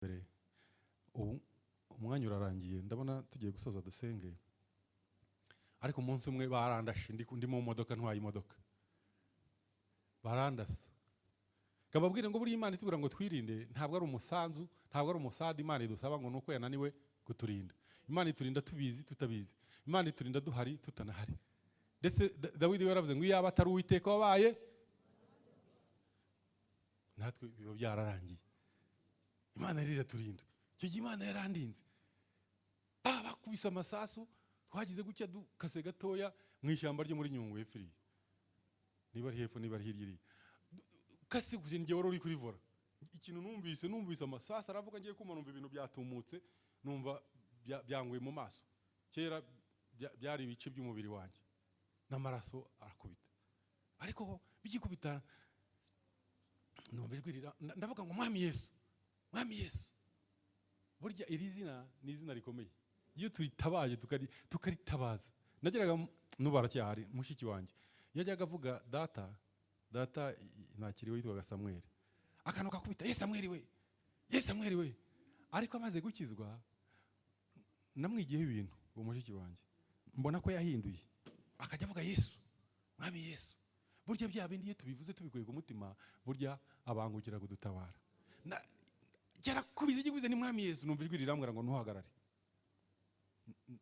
Mbere ubu umwanya urarangiye, ndabona tugiye gusoza dusenge. Ariko umunsi umwe barandashe, ndi mu modoka, ntwaye imodoka, barandasa. Kababwire ngo buriya Imana itubwira ngo twirinde, ntabwo ari umusanzu, ntabwo ari umusada Imana idusaba ngo nuko yananiwe kuturinda. Imana iturinda tubizi tutabizi, Imana iturinda duhari tutanahari. Ndetse Dawidi yaravuze ngo iyaba atari Uwiteka wabaye natwe biba byararangiye. Imana rero iraturinda. Icyo gihe Imana yarandinze. Bakubise amasasu, twagize gutya dukase gatoya mu ishyamba ryo muri Nyungwe hepfiriye, niba ari hepfo niba ari hirya iriya, kase kugenda njye wari uri kuri vora. Ikintu numvise amasasu aravuga, ngiye kumva numva ibintu byatumutse, numva byanguye mu maso. Kera byari ibice by'umubiri wanjye n'amaraso arakubita, ariko bigikubita numva ijwi rira, ndavuga ngo Mwami Yesu, Mwami Yesu. Burya iri zina ni izina rikomeye, iyo turitabaje tukaritabaza. Nageraga n'ubu aracyahari mushiki wanjye, yajyaga avuga data, data ntakiriwe, yitwaga Samuel, akantu kakubita ye Samuel we, ye Samuel we. Ariko amaze gukizwa namwigiyeho ibintu uwo mushiki wanjye, mbona ko yahinduye, akajya avuga Yesu, Mwami Yesu. Burya bya bindi iyo tubivuze tubikuye ku mutima, burya abangukira kudutabara. Cyarakubise gikubize ni Mwami Yesu, numva ijwi rirambwira ngo ntuhagarare.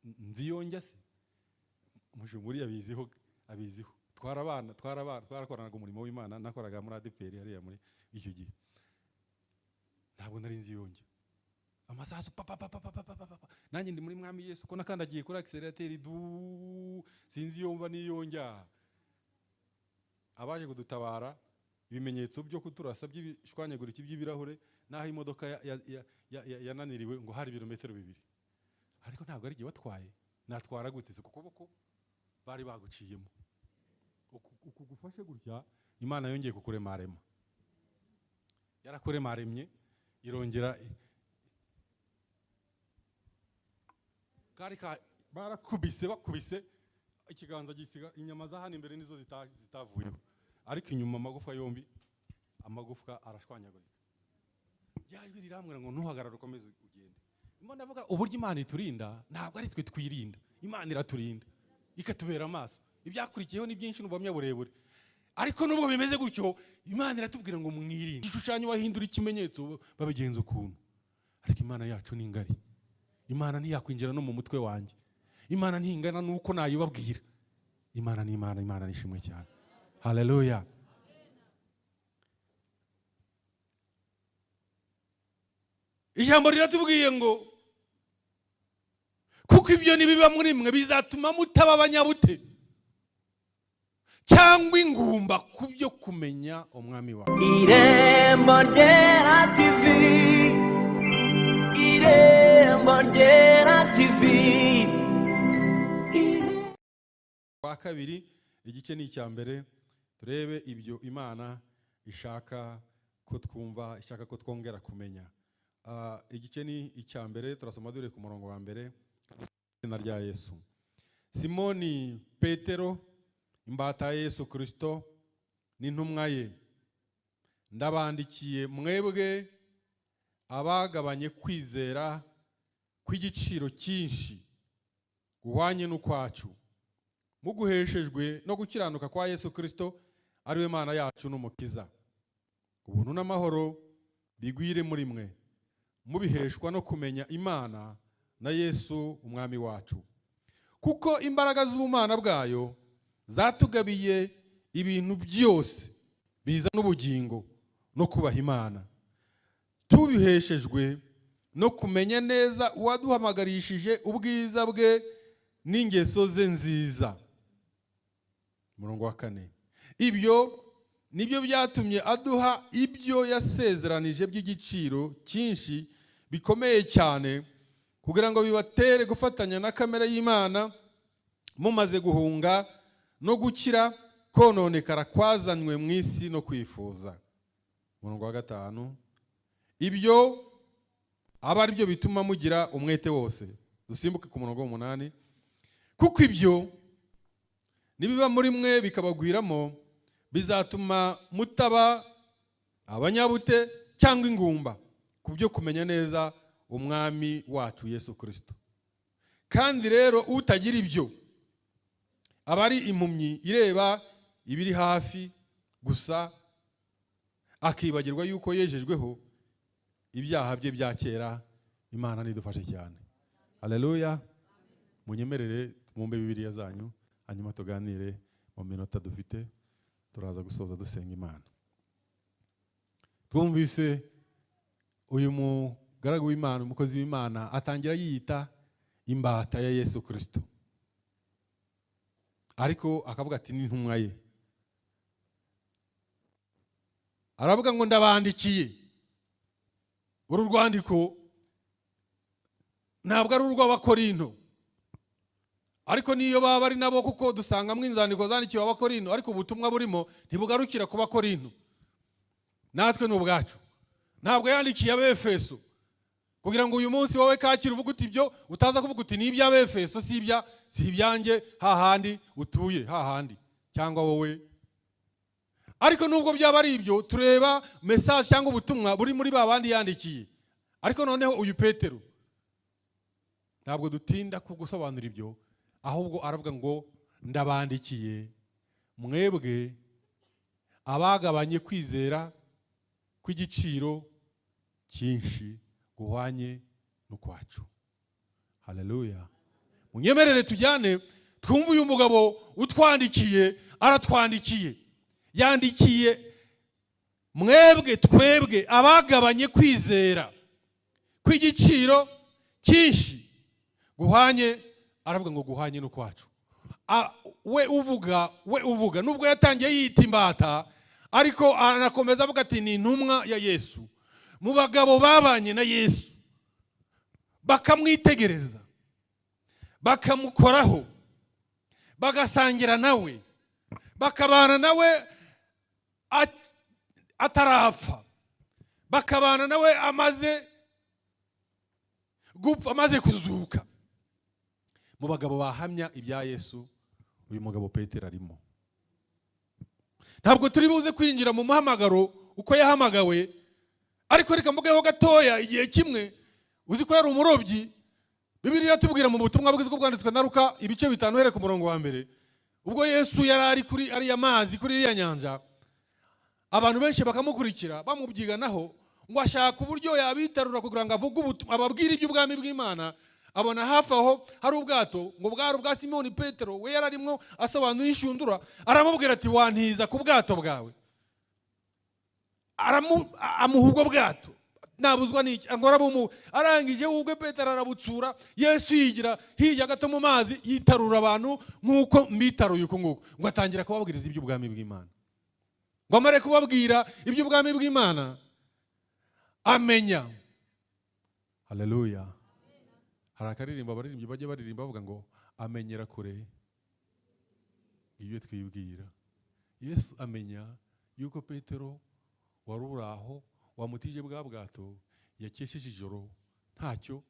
Nziyonjya se mushumuri abiziho, abiziho. Twarabana, twarabana, twarakoranaga umurimo w'Imana, nakoraga muri ADPR hariya muri icyo gihe. Ntabwo nari nziyonjya. Amasasu pa pa pa pa pa pa pa pa. Nanjye ndi muri Mwami Yesu ko nakandagiye kuri accelerateri du, sinzi yomba niyonjya. Abaje kudutabara ibimenyetso byo kuturasa by'ibishwanyagurika by'ibirahure, naho imodoka yananiriwe ngo hari ibirometero 2. Ariko ntabwo ari igihe watwaye, natwara gute se ku kuboko bari baguciyemo. Uku gufashe gutya, Imana yongeye kukuremarema. Yarakuremaremye irongera kari ka barakubise, bakubise ikiganza gisiga inyama za hano imbere nizo zitavuyeho, ariko inyuma amagufwa yombi, amagufwa arashwanyagurika. Byajwi rirambwira ngo ntuhagarare ukomeze ugende. Imana avuga uburyo Imana iturinda, ntabwo ari twe twirinda, Imana iraturinda ikatubera amaso. Ibyakurikiyeho ni byinshi n'ubuhamya burebure, ariko nubwo bimeze gutyo Imana iratubwira ngo mwirinde. Igishushanyo bahindura ikimenyetso babigenza ukuntu, ariko Imana yacu ni ngari. Imana ntiyakwinjira no mu mutwe wanjye, Imana ntingana nuko nayibabwira. Imana ni Imana, Imana nishimwe cyane. Haleluya. Ijambo riratubwiye ngo kuko ibyo nibiba muri mwe bizatuma mutaba abanyabute cyangwa ingumba kubyo kumenya umwami wawe. Irembo Ryera TV, Irembo Ryera TV. Kwa kabiri igice ni icya mbere, turebe ibyo Imana ishaka ko twumva, ishaka ko twongera kumenya. Igice ni icya mbere, turasoma dure ku murongo wa mbere. Izina rya Yesu. Simoni Petero, imbata ya Yesu Kristo n'intumwa ye, ndabandikiye mwebwe abagabanye kwizera kw'igiciro cyinshi guhwanye n'ukwacu, muguheshejwe no gukiranuka kwa Yesu Kristo ari we Mana yacu n'Umukiza. Ubuntu n'amahoro bigwire muri mwe, mubiheshwa no kumenya Imana na Yesu umwami wacu. Kuko imbaraga z'ubumana bwayo zatugabiye ibintu byose biza n'ubugingo no kubaha Imana, tubiheshejwe no kumenya neza uwaduhamagarishije ubwiza bwe n'ingeso ze nziza. Murongo wa 4. Ibyo nibyo byatumye aduha ibyo yasezeranije by'igiciro cyinshi bikomeye cyane, kugira ngo bibatere gufatanya na kamere y'Imana, mumaze guhunga no gukira kononekara kwazanywe mu isi no kwifuza. Murongo wa 5. Ibyo aba ari byo bituma mugira umwete wose. Dusimbuke ku murongo wa 8. Kuko ibyo nibiba muri mwe bikabagwiramo, bizatuma mutaba abanyabute cyangwa ingumba ku byo kumenya neza Umwami wacu Yesu Kristo. Kandi rero utagira ibyo aba ari impumyi ireba ibiri hafi gusa, akibagirwa yuko yejejweho ibyaha bye bya kera. Imana nidufashe cyane. Haleluya. Munyemerere mwumve Bibiliya zanyu, hanyuma tuganire mu minota dufite. Turaza gusoza dusenga Imana. Twumvise uyu mugaragu w'Imana, umukozi w'Imana, atangira yiyita imbata ya Yesu Kristo, ariko akavuga ati n'intumwa ye. Aravuga ngo ndabandikiye. Uru rwandiko ntabwo ari urw'Abakorinto, ariko niyo baba ari nabo, kuko dusangamo inzandiko zandikiwe Abakorinto, ariko ubutumwa burimo ntibugarukira ku Bakorinto, natwe ni ubwacu. Ntabwo yandikiye Abefeso kugira ngo uyu munsi wowe Kacyiru uvuge uti ibyo, utaza kuvuga uti ni iby'Abefeso, si ibya, si ibyanjye, hahandi utuye hahandi cyangwa wowe. Ariko nubwo byaba ari ibyo, tureba message cyangwa ubutumwa buri muri ba bandi yandikiye. Ariko noneho uyu Petero ntabwo dutinda ku gusobanura ibyo, ahubwo aravuga ngo ndabandikiye mwebwe abagabanye kwizera kw'igiciro cyinshi guhwanye n'ukwacu. Haleluya. Munyemerere tujyane twumve uyu mugabo utwandikiye. Aratwandikiye, yandikiye mwebwe, twebwe abagabanye kwizera kw'igiciro cyinshi guhwanye, aravuga ngo guhwanye n'ukwacu. We uvuga nubwo yatangiye yita imbata, ariko anakomeza avuga ati ni intumwa ya Yesu. Mu bagabo babanye na Yesu, bakamwitegereza, bakamukoraho, bagasangira nawe, bakabana nawe atarapfa, bakabana nawe amaze gupfa, amaze kuzuka, mu bagabo bahamya ibya Yesu, uyu mugabo Petero arimo. Ntabwo turi buze kwinjira mu muhamagaro uko yahamagawe, ariko reka mvugeho gatoya. Igihe kimwe, uzi ko yari umurobyi, Bibiliya iratubwira mu butumwa bwiza bwanditswe na Luka ibice 5 uhereye ku murongo wa 1, ubwo Yesu yari ari kuri ariya mazi, kuri iriya nyanja, abantu benshi bakamukurikira bamubyiganaho, ngo ashaka uburyo yabitarura kugira ngo avuge ubutumwa, ababwire iby'ubwami bw'Imana. Abona hafi aho hari ubwato, ngo bwari ubwa Simoni Petero, we yari arimo asobanuye inshundura. Aramubwira ati wantiza ku bwato bwawe. Amuha ubwo bwato. Nabuzwa n'iki ngo arabumuha? Arangije ubwe Petero arabutsura, Yesu yigira hirya gato mu mazi, yitarura abantu nk'uko mbitaruye uku nguku, ngo atangira kubabwiriza iby'ubwami bw'Imana. Ngo amare kubabwira iby'ubwami bw'Imana, amenya. Haleluya. Hari akaririmbo abaririmbyi bajya baririmba bavuga ngo amenyera kure ibyo twibwira. Yesu amenya yuko Petero wari uri aho wamutije bwa bwato yakesheje ijoro ntacyo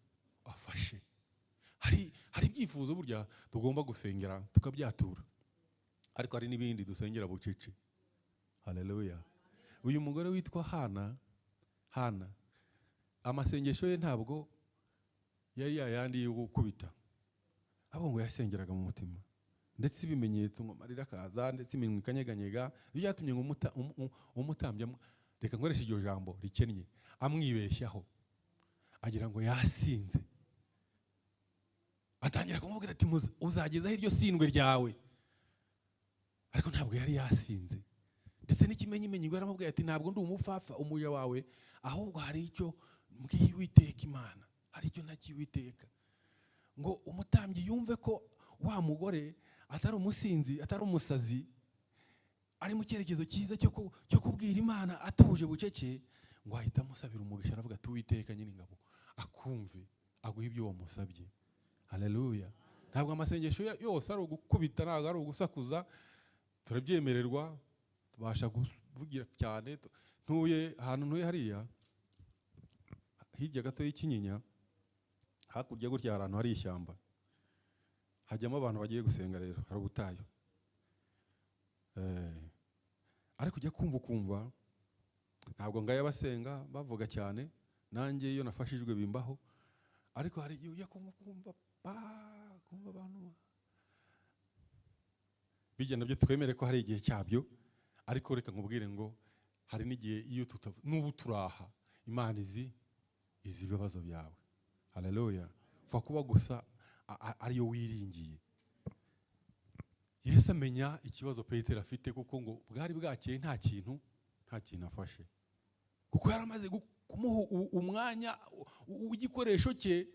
afashe. Hari ibyifuzo burya tugomba gusengera tukabyatura, ariko hari n'ibindi dusengera bucece. Haleluya. Uyu mugore witwa Hana, Hana amasengesho ye ntabwo yari yayandi yo gukubita, ahubwo ngo yasengeraga mu mutima, ndetse ibimenyetso ngo amarira akaza, ndetse iminwa ikanyeganyega. Byatumye ngo umutambyi, reka nkoreshe iryo jambo rikennye, amwibeshyaho, agira ngo yasinze. Atangira kumubwira ati uzagezaho iryo sindwe ryawe? Ariko ntabwo yari yasinze. Ndetse n'ikimenyimenyi ngo yaramubwiye ati ntabwo ndi umupfapfa umuja wawe, ahubwo hari icyo mbwiye Uwiteka Imana, hari icyo ntakiye Uwiteka. Ngo umutambyi yumve ko wa mugore atari umusinzi, atari umusazi, ari mu cyerekezo cyiza cyo kubwira Imana atuje bucece, ngo ahita amusabira umugisha. Aravuga ati Uwiteka Nyiringabo akumve, aguhe ibyo wamusabye. Haleluya. Ntabwo amasengesho yose ari ugukubita, ntabwo ari ugusakuza. Turabyemererwa, tubasha kuvugira cyane. Ntuye ahantu, ntuye hariya hirya gato y'Ikinyinya, hakurya gutya hari ahantu hari ishyamba, hajyamo abantu bagiye gusenga. Rero hari ubutayu, ariko ujya kumva ukumva ntabwo ngaya basenga bavuga cyane. Nanjye iyo nafashijwe bimbaho, ariko hari igihe ujya kumva pa, kumva abantu bijya, nabyo twemere ko hari igihe cyabyo. Ariko reka nkubwire ngo hari n'igihe iyo tutavu n'ubu turaha, Imana izi ibibazo byawe. Haleluya! Upfa kuba gusa ariyo wiringiye. Yesu amenya ikibazo Petero afite, kuko ngo bwari bwakeye nta kintu afashe, kuko yari amaze kumuha umwanya w'igikoresho cye.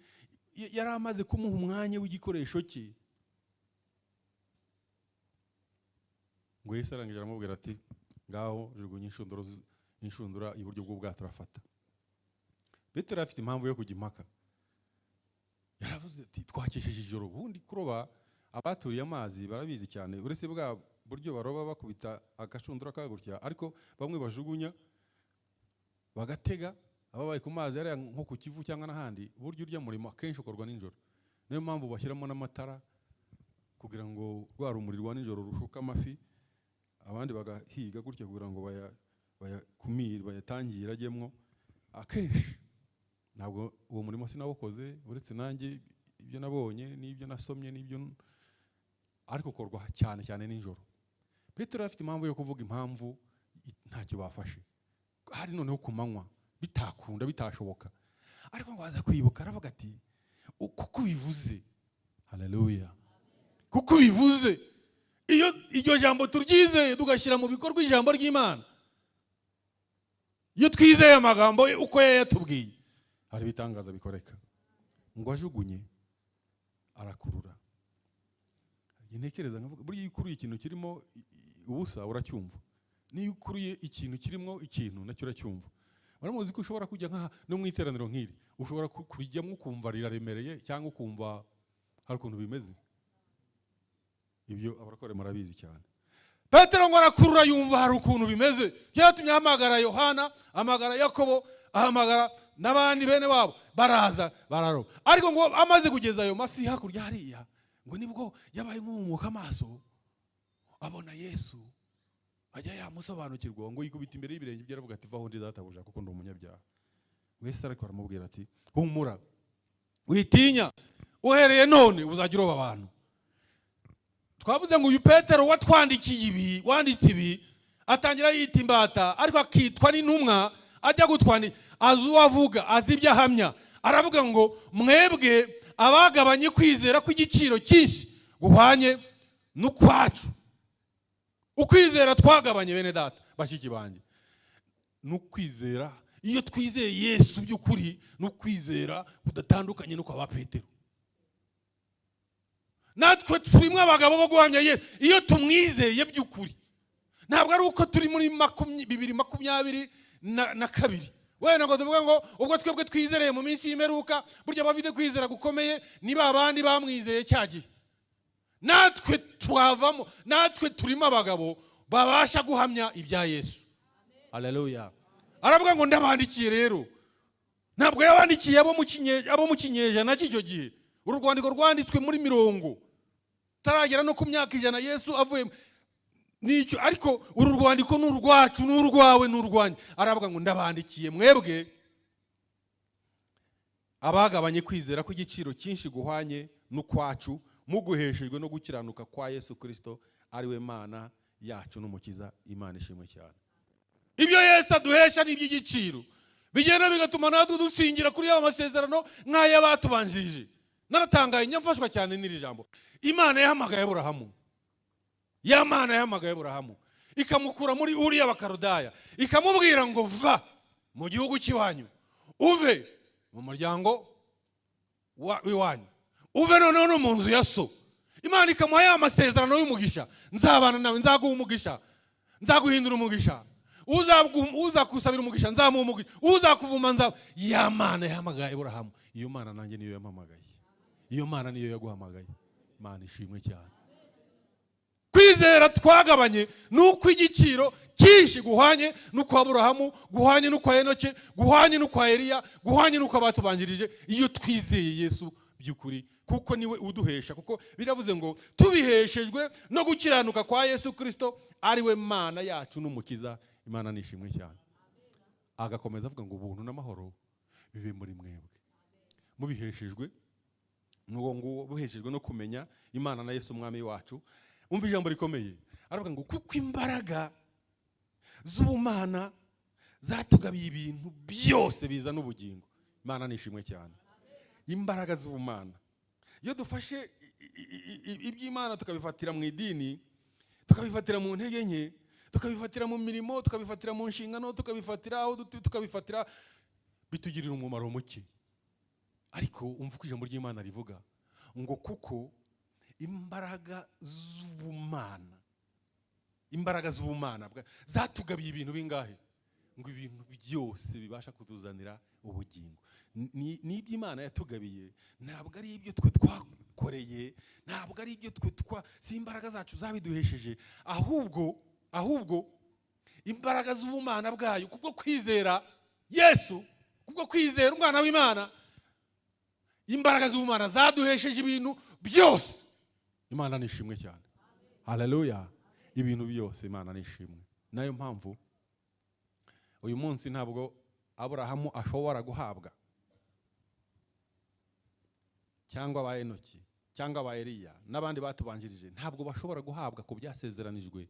Yari amaze kumuha umwanya w'igikoresho cye. Ngo Yesu arangije aramubwira ati: "Ngaho jugunya inshundura iburyo bw'ubwato, urafata." Petero afite impamvu yo kujya impaka. Yaravuze ati: "Twakesheje ijoro." Ubundi kuroba, abaturiye amazi barabizi cyane, uretse bwa buryo baroba bakubita agashundura kagutya, ariko bamwe bajugunya bagatega. Ababaye ku mazi hariya nko ku Kivu cyangwa n'ahandi, uburyo urya murimo akenshi ukorwa nijoro. Niyo mpamvu bashyiramo n'amatara kugira ngo rwa rumuri rwa nijoro rushuke amafi, abandi bagahiga gutya kugira ngo bayakumire, bayatangire ajyemwo. Akenshi ntabwo uwo murimo sinawukoze, uretse nanjye ibyo nabonye n'ibyo nasomye n'ibyo ariko ukorwa cyane cyane nijoro. Petero afite impamvu yo kuvuga impamvu ntacyo bafashe. Hari noneho ku manywa bitakunda, bitashoboka, ariko ngo aza kwibuka, aravuga ati: "Kuko ubivuze." Haleluya! Kuko ubivuze. Iyo iryo jambo turyizeye, tugashyira mu bikorwa ijambo ry'Imana, iyo twizeye amagambo ye uko yayatubwiye, hari ibitangaza bikoreka. Ngo ajugunye, arakurura. Hari igihe ntekereza nkavuga, burya iyo ukuruye ikintu kirimo ubusa uracyumva, niyo ukuruye ikintu kirimo ikintu nacyo uracyumva. Muramuzi ko ushobora kujya nka no mu iteraniro nk'iri, ushobora kurijyamo ukumva riraremereye, cyangwa ukumva hari ukuntu bimeze. Ibyo abarokore murabizi cyane. Petero ngo arakurura, yumva hari ukuntu bimeze. Byatumye ahamagara Yohana, ahamagara Yakobo, ahamagara n'abandi bene wabo, baraza bararoba. Ariko ngo amaze kugeza ayo mafi hakurya hariya, ngo nibwo yabaye nk'umuka amaso abona Yesu, ajya yamusobanukirwa, ngo yikubita imbere y'ibirenge bye, aravuga ati: "Vaho ndi databuja, kuko ndi umunyabyaha." Yesu ariko aramubwira ati: "Humura, witinya, uhereye none uzajya uroba abantu." Twavuze ngo uyu Petero watwandikiye ibi, wanditse ibi, atangira yita imbata, ariko akitwa n'intumwa. Ajya gutwandika azi uwo avuga, azi ibyo ahamya. Aravuga ngo: "Mwebwe abagabanye kwizera kw'igiciro cyinshi guhwanye n'ukwacu." Ukwizera twagabanye, bene data, bashiki banjye, ni ukwizera. Iyo twizeye Yesu by'ukuri, ni ukwizera kudatandukanye no kwa ba Petero. Natwe turimo abagabo bo guhamya Yesu iyo tumwizeye by'ukuri. Ntabwo ari uko turi muri 2022 wenda ngo tuvuge ngo ubwo twebwe twizereye mu minsi y'imperuka, burya abafite kwizera gukomeye ni ba bandi bamwizeye cya gihe. Natwe twavamo, natwe turimo abagabo babasha guhamya ibya Yesu. Haleluya! Aravuga ngo: "Ndabandikiye rero." Ntabwo yabandikiye abo mu kinyejana cy'icyo gihe. Uru rwandiko rwanditswe muri mirongo taragera no ku myaka 100 Yesu avuye nicyo, ariko uru rwandiko ni urwacu, ni urwawe, ni urwanjye. Aravuga ngo: "Ndabandikiye mwebwe abagabanye kwizera kw'igiciro cyinshi guhwanye n'ukwacu, muguheshejwe no gukiranuka kwa Yesu Kirisito, ari we Mana yacu n'Umukiza." Imana ishimwe cyane. Ibyo Yesu aduhesha ni iby'igiciro, bigenda bigatuma natwe dusingira kuri ya masezerano nk'ay'abatubanjirije. Naratangaye, nyafashwa cyane n'iri jambo. Imana yahamagaye Aburahamu, ya Mana yahamagaye Aburahamu ikamukura muri Uri y'Abakarudaya, ikamubwira ngo: "Va mu gihugu cy'iwanyu, uve mu muryango w'iwanyu, uve noneho no mu nzu ya so." Imana ikamuha ya masezerano y'umugisha: "Nzabana nawe, nzaguha umugisha, nzaguhindura umugisha, uzakusabira umugisha nzamuha umugisha, uzakuvuma nzaba." Ya Mana yahamagaye Aburahamu, iyo Mana nanjye niyo yampamagaye, iyo Mana niyo yaguhamagaye. Imana ishimwe cyane. Kwizera twagabanye ni ukw'igiciro cyinshi guhwanye n'ukwa Aburahamu, guhwanye n'ukwa Enoke, guhwanye n'ukwa Eliya, guhwanye n'uko abatubanjirije, iyo twizeye Yesu by'ukuri, kuko niwe uduhesha, kuko biravuze ngo tubiheshejwe no gukiranuka kwa Yesu Kirisito, ari we Mana yacu n'Umukiza. Imana nishimwe cyane. Agakomeza avuga ngo ubuntu n'amahoro Bibe muri mwebwe, mubiheshejwe n'uwo nguwo, buheshejwe no kumenya Imana na Yesu Umwami wacu. Umva ijambo rikomeye, aravuga ngo kuko imbaraga z'ubumana zatugabiye ibintu byose bizana ubugingo. Imana nishimwe cyane. Imbaraga z'ubumana, iyo dufashe iby'Imana tukabifatira mu idini, tukabifatira mu ntege nke, tukabifatira mu mirimo, tukabifatira mu nshingano, tukabifatira aho dutuye, tukabifatira, bitugirira umumaro muke. Ariko umva uko ijambo ry'Imana rivuga ngo kuko imbaraga z'ubumana, imbaraga z'ubumana zatugabiye ibintu bingahe? Ngo ibintu byose bibasha kutuzanira ubugingo. Ni iby'Imana yatugabiye, ntabwo ari ibyo twe twakoreye, ntabwo ari ibyo twe twa, si imbaraga zacu zabiduhesheje, ahubwo imbaraga z'ubumana bwayo, kubwo kwizera Yesu, kubwo kwizera Umwana w'Imana, imbaraga z'ubumana zaduhesheje ibintu byose. Imana nishimwe cyane. Haleluya. Ibintu byose, Imana nishimwe. Nayo mpamvu uyu munsi ntabwo Aburahamu ashobora guhabwa, cyangwa ba Enoki, cyangwa ba Eliya n'abandi batubanjirije, ntabwo bashobora guhabwa ku byasezeranijwe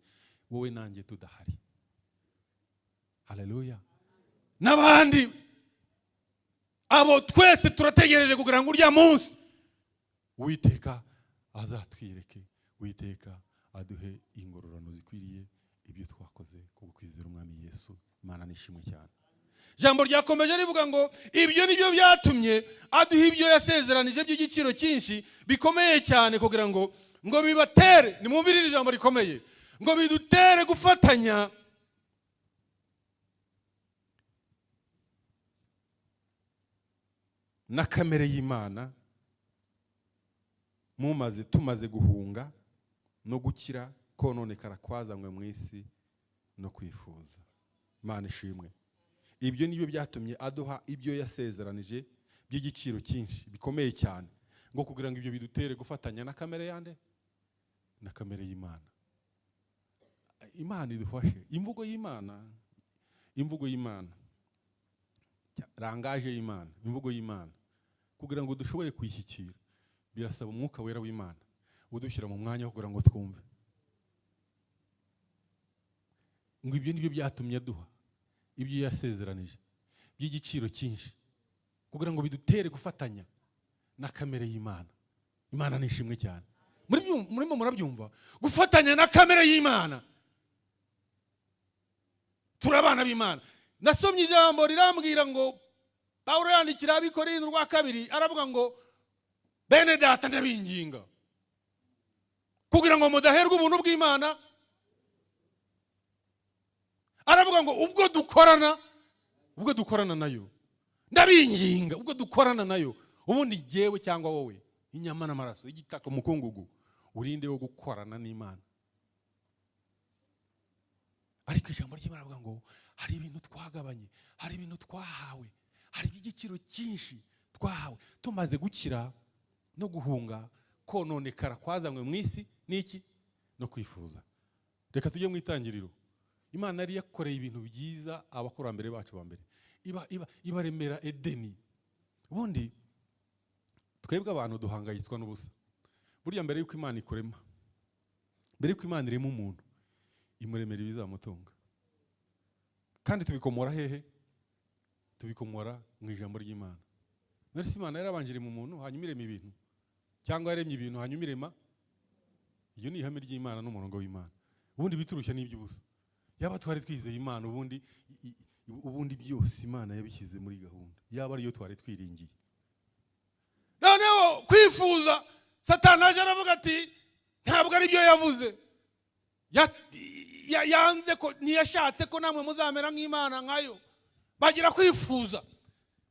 wowe nanjye tudahari. Haleluya. N'abandi abo twese turategereje kugira ngo urya munsi Uwiteka azatwireke, Uwiteka aduhe ingororano zikwiriye ibyo twakoze kubwo kwizera Umwami Yesu. Imana nishimwe cyane. Ijambo ryakomeje rivuga ngo ibyo nibyo byatumye aduha ibyo yasezeranije by'igiciro cyinshi bikomeye cyane, kugira ngo bibatere, nimwumvire iri jambo rikomeye, ngo bidutere gufatanya na kamere y'Imana, tumaze guhunga no gukira kononekara kwazanywe mu isi no kwifuza. Imana ishimwe. Ibyo nibyo byatumye aduha ibyo yasezeranije by'igiciro cyinshi bikomeye cyane, ngo kugira ngo ibyo bidutere gufatanya na kamere yande, na kamere y'Imana. Imana idufashe. Imvugo y'Imana, imvugo y'Imana, rangaje y'Imana, imvugo y'Imana, kugira ngo dushobore kuyishyikira birasaba Umwuka Wera w'Imana udushyira mu mwanya kugira ngo twumve. Ngo ibyo nibyo byatumye aduha ibyo yasezeranije by'igiciro cyinshi, kugira ngo bidutere gufatanya na kamere y'Imana. Imana nishimwe cyane. Murimo murabyumva, gufatanya na kamere y'Imana. Turi abana b'Imana. Nasomye ijambo rirambwira ngo Pawulo yandikira Abikorinto rwa kabiri, aravuga ngo bene data ndabinginga kugira ngo mudaherwa ubuntu bw'Imana. Aravuga ngo ubwo dukorana nayo, ndabinginga ubwo dukorana nayo, ubundi jyewe cyangwa wowe, inyama n'amaraso, igitaka, umukungugu, urinde wo gukorana n'Imana. Ariko ijambo ry'Imana rivuga ngo hari ibintu twagabanye, hari ibintu twahawe, hari igiciro cyinshi twahawe tumaze gukira no guhunga kononekara kwazanywe mu isi n'iki, no kwifuza. Reka tujye mu itangiriro. Imana yari yakoreye ibintu byiza abakurambere bacu ba mbere, ibaremera Edeni. Ubundi twebwe abantu duhangayitswa n'ubusa. Burya mbere yuko Imana ikurema, mbere yuko Imana irema umuntu, imuremera ibizamutunga. Kandi tubikomora hehe? Tubikomora mu ijambo ry'Imana. None se Imana yarabanje irema umuntu hanyuma irema ibintu, cyangwa yaremye ibintu hanyuma irema? Iyo ni ihame ry'Imana n'umurongo w'Imana. Ubundi biturushya n'iby'ubusa. Yaba twari twizeye Imana, ubundi byose Imana yabishyize muri gahunda, yaba ariyo twari twiringiye. Noneho kwifuza, Satani aje aravuga ati ntabwo ari byo yavuze, yanze ko, ntiyashatse ko namwe muzamera nk'Imana nkayo. Bagira kwifuza,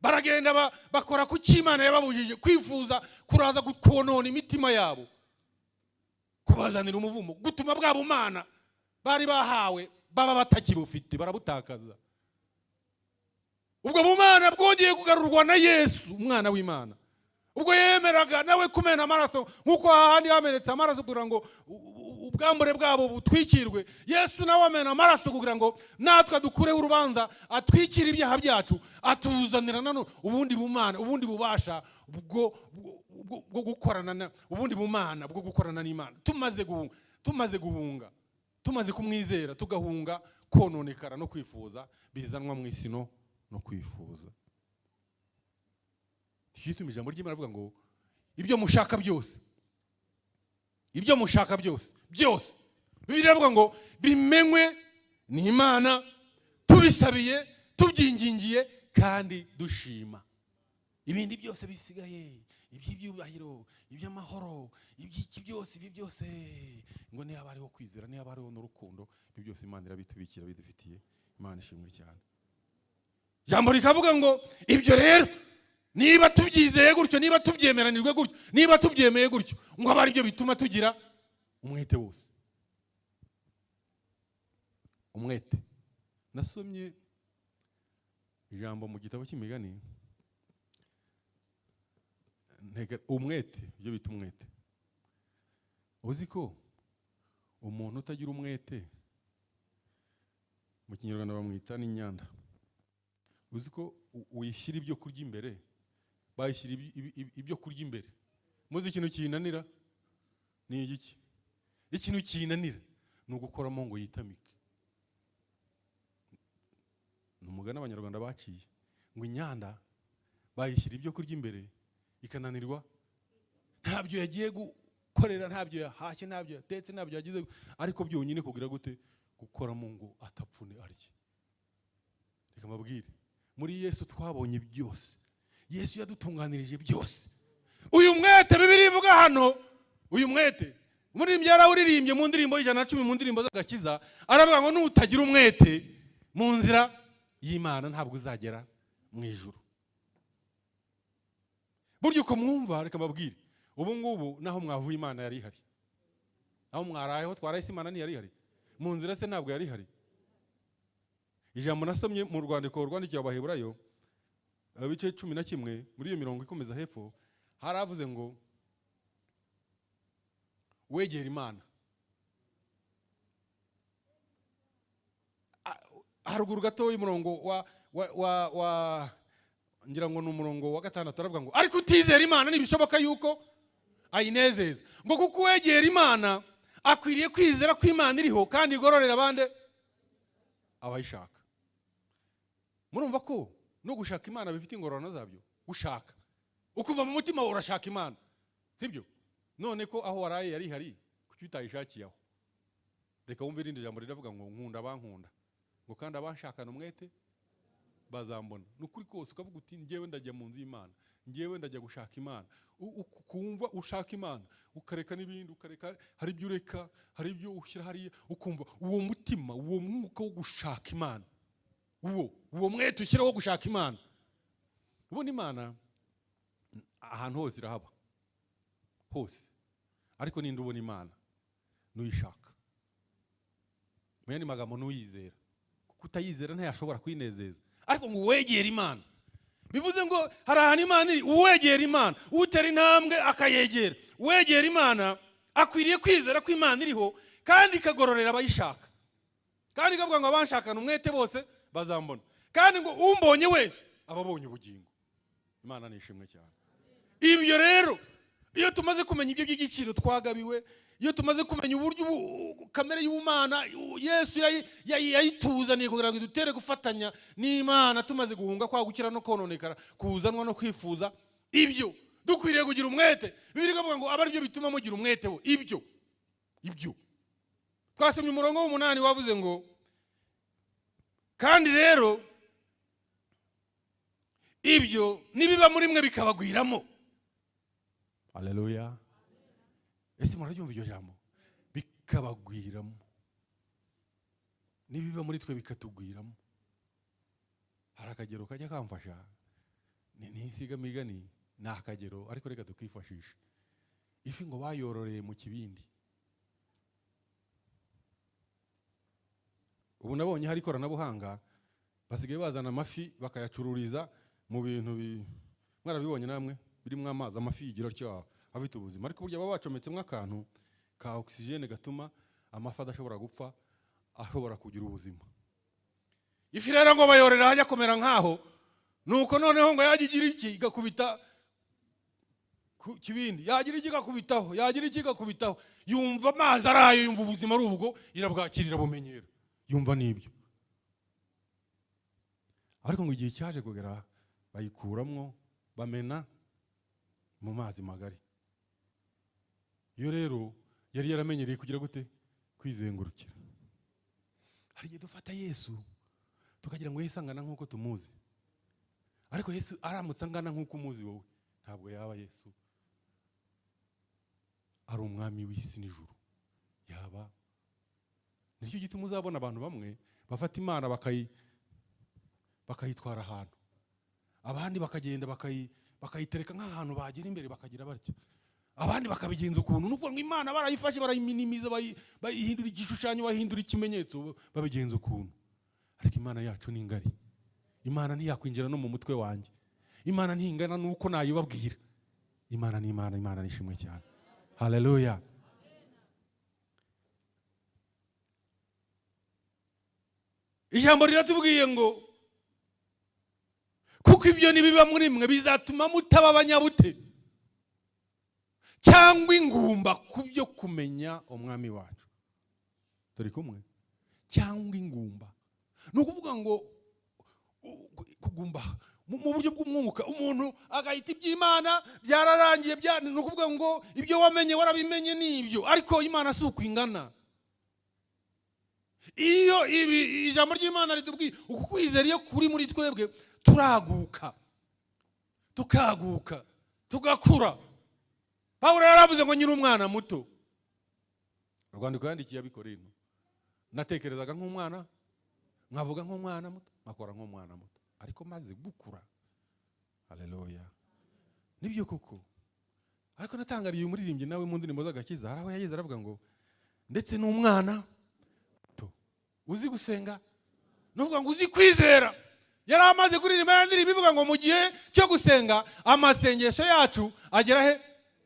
baragenda bakora ku cyo Imana yababujije. Kwifuza kuraza konona imitima yabo, kubazanira umuvumo, gutuma bwa bumana bari bahawe baba batakibufite, barabutakaza. Ubwo bumana bwongeye kugarurwa na Yesu, Umwana w'Imana. Ubwo yemeraga nawe kumena amaraso nk'uko hahandi hamenetse amaraso kugira ngo ubwambure bwabo butwikirwe, Yesu nawe amena amaraso kugira ngo natwe dukureho urubanza, atwikire ibyaha byacu, atuzanira nano ubundi bumana, ubundi bubasha bwo gukorana, ubundi bumana bwo gukorana n'Imana. Tumaze guhunga, tumaze kumwizera, tugahunga kononekara no kwifuza bizanwa mu isi no kwifuza. Tujye ijambo ry'Imana avuga ngo ibyo mushaka byose, ibyo mushaka byose byose, Bibiliya iravuga ngo bimenywe n'Imana tubisabiye, tubyingingiye kandi dushima. Ibindi byose bisigaye, iby'ibyubahiro, iby'amahoro, iby'iki byose, ibi byose ngo niba hariho kwizera, niba hariho n'urukundo, ibi byose Imana irabitubikira, bidufitiye. Imana ishimwe cyane. Ijambo rikavuga ngo ibyo rero niba tubyizeye gutyo, niba tubyemeranijwe gutyo, niba tubyemeye gutyo, ngo abe aribyo bituma tugira umwete wose. Umwete. Nasomye ijambo mu gitabo cy'imigani, umwete, ibyo bita umwete. Uzi ko umuntu utagira umwete mu Kinyarwanda bamwita n'inyanda. Uzi ko uyishyira ibyo kurya imbere, bayishyira ibyo kurya imbere. Muzi ikintu kinanira ni igiki? Ikintu kinanira ni ugukoramo ngo yitamike. Ni umugani Abanyarwanda baciye ngo inyanda bayishyira ibyo kurya imbere ikananirwa, ntabyo yagiye gukorera, ntabyo yahashye, ntabyo yatetse, ntabyo yagize, ariko byonyine kugira gute? Gukoramo ngo atapfune arye. Reka mbabwire, muri Yesu twabonye byose. Yesu yadutunganirije byose. Uyu mwete Bibiliya ivuga hano, uyu mwete umuririmbyi yarawuririmbye mu ndirimbo 110 mu ndirimbo z'agakiza, aravuga ngo nutagira umwete mu nzira y'Imana ntabwo uzagera mu ijuru. Burya uko mwumva, reka mbabwire, ubu ngubu naho mwavuye Imana yari ihari, aho mwarayeho twarahise Imana ntiyari ihari, mu nzira se ntabwo yari ihari. Ijambo nasomye mu rwandiko rwandikiwe Abaheburayo ibice 11 muri iyo mirongo ikomeza hepfo, haravuze ngo wegera Imana. Haruguru gato y'umurongo wa ngira ngo ni umurongo wa 6, aravuga ngo ariko utizera Imana ntibishoboka yuko ayinezeza, ngo kuko wegera Imana akwiriye kwizera ko Imana iriho kandi igororera abandi abayishaka. Murumva ko no gushaka Imana bifite ingororano zabyo. Gushaka ukuva mu mutima urashaka Imana, sibyo? None ko aho waraye yari hari, kuki utayishakiye aho? Reka wumve irindi jambo riravuga ngo nkunda abankunda, ngo kandi abanshakana umwete bazambona. Nukuri kose ukavuga uti njyewe ndajya mu nzu y'Imana, njyewe ndajya gushaka Imana. Ukumva ushaka Imana, ukareka n'ibindi, ukareka hari ibyo ureka, hari ibyo ushyira hariya, ukumva uwo mutima, uwo mwuka wo gushaka Imana, uwo mwete ushyira wo gushaka Imana. Ubundi Imana ahantu hose irahaba, hose, ariko ninde ubona Imana? Nuyishaka. Mu yandi magambo nuyizera, kuko utayizera ntiyashobora kwinezeza. Ariko ngo wegera Imana, bivuze ngo hari ahantu Imana iri. Uwegera Imana, utera intambwe akayegera, uwegera Imana akwiriye kwizera ko Imana iriho kandi ikagororera abayishaka, kandi ikavuga ngo abanshakana umwete bose bazambona, kandi ngo umbonye wese ababonye ubugingo. Imana ni ishimwe cyane. Ibyo rero iyo tumaze kumenya ibyo by'igiciro twagabiwe, iyo tumaze kumenya uburyo kamere y'Imana Yesu yayituzaniye kugira ngo idutere gufatanya n'Imana, tumaze guhunga kwa gukira no kononekara kuzanwa no kwifuza, ibyo dukwiriye kugira umwete. Bibiliya ikavuga ngo abe aribyo bituma mugira umwete wo ibyo. Ibyo twasomye umurongo w'8 wavuze ngo kandi rero ibyo nibiba muri mwe bikabagwiramo. Haleluya. Ese murabyumva iryo jambo? Bikabagwiramo. Nibiba muri twe bikatugwiramo. Hari akagero kajya kamfasha, ni insigamigani, ni akagero ariko reka tukifashisha. Ifi ngo bayororeye mu kibindi. Ubu nabonye hari ikoranabuhanga, basigaye bazana amafi bakayacururiza mu bintu mwarabibonye namwe? Birimo amazi, amafi yigira atya, afite ubuzima, ariko burya baba bacometsemo akantu ka oxygène gatuma amafi adashobora gupfa, ashobora kugira ubuzima. Ifi rero ngo bayorera hajya kumera nkaho, nuko noneho ngo yajya igira iki, igakubita ku kibindi, yagira iki igakubitaho, yagira iki igakubitaho. Yumva amazi arayo, yumva ubuzima ari ubwo, irabwakirira, bumenyera, yumva n'ibyo. Ariko ngo igihe cyaje kugera bayikuramwo, bamena mu mazi magari. Iyo rero yari yaramenyereye kugira gute? Kwizengurukira. Hari igihe dufata Yesu tukagira ngo Yesu angana nk'uko tumuzi, ariko Yesu aramutse angana nk'uko umuzi wowe, ntabwo yaba Yesu ari umwami w'isi n'ijuru. Yaba nicyo gituma uzabona abantu bamwe bafata Imana bakayitwara ahantu, abandi bakagenda bakayitereka nk'ahantu, bagera imbere bakagira batya, abandi bakabigenza ukuntu. Ni ukuvuga ngo Imana barayifashe, barayiminimiza, bayihindura igishushanyo, bayihindura ikimenyetso, babigenza ukuntu. Ariko Imana yacu ni ngari. Imana ntiyakwinjira no mu mutwe wanjye. Imana ntingana n'uko nayibabwira. Imana ni Imana. Imana nishimwe cyane. Haleluya. Ijambo riratubwiye ngo kuko ibyo nibiba muri mwe bizatuma mutaba abanyabute cyangwa ingumba ku byo kumenya umwami wacu. Turi kumwe? Cyangwa ingumba ni ukuvuga ngo kugumba mu buryo bw'umwuka, umuntu agahita iby'Imana byararangiye, ni ukuvuga ngo ibyo wamenye warabimenye n'ibyo, ariko Imana si uko ingana. Iyo ibi ijambo ry'Imana ritubwiye uku kwizera iyo kuri muri twebwe, turaguka, tukaguka, tugakura. Pawulo yaravuze ngo nyiri umwana muto. Urwandiko yandikiye Abikorinto, natekerezaga nk'umwana, nkavuga nk'umwana muto, nkakora nk'umwana muto, ariko maze gukura. Haleluya. Nibyo koko. Ariko natangariye umuririmbyi nawe mu ndirimbo z'agakiza, hari aho yageze aravuga ngo ndetse n'umwana muto uzi gusenga, nuvuga ngo uzi kwizera. Yari amaze kuririmba ya ndirimbo ivuga ngo mu gihe cyo gusenga amasengesho yacu agera he?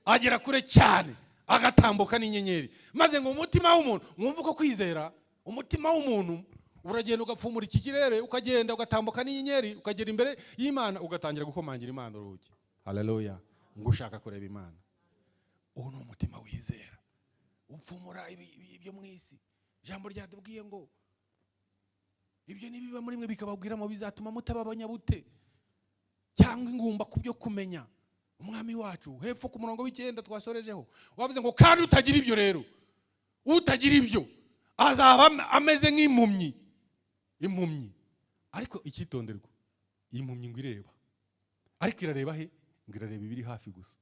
Agera kure cyane, agatambuka n'inyenyeri. Maze ngo umutima w'umuntu, mwumve uko kwizera, umutima w'umuntu uragenda ugapfumura iki kirere, ukagenda ugatambuka n'inyenyeri, ukagera imbere y'Imana, ugatangira gukomangira Imana urugi. Haleluya. Ngo ushaka kureba Imana. Uwo ni umutima wizera, upfumura ibyo mu isi. Ijambo ryatubwiye ngo ibyo nibiba muri mwe bikababwiramo bizatuma mutaba abanyabute cyangwa ingumba ku byo kumenya umwami wacu. Hepfo ku murongo w'icyenda twasorejeho wavuze ngo kandi utagira ibyo rero, utagira ibyo azaba ameze nk'impumyi. Impumyi, ariko icyitonderwa, impumyi ngo ireba, ariko irareba he? Ngo irareba ibiri hafi gusa,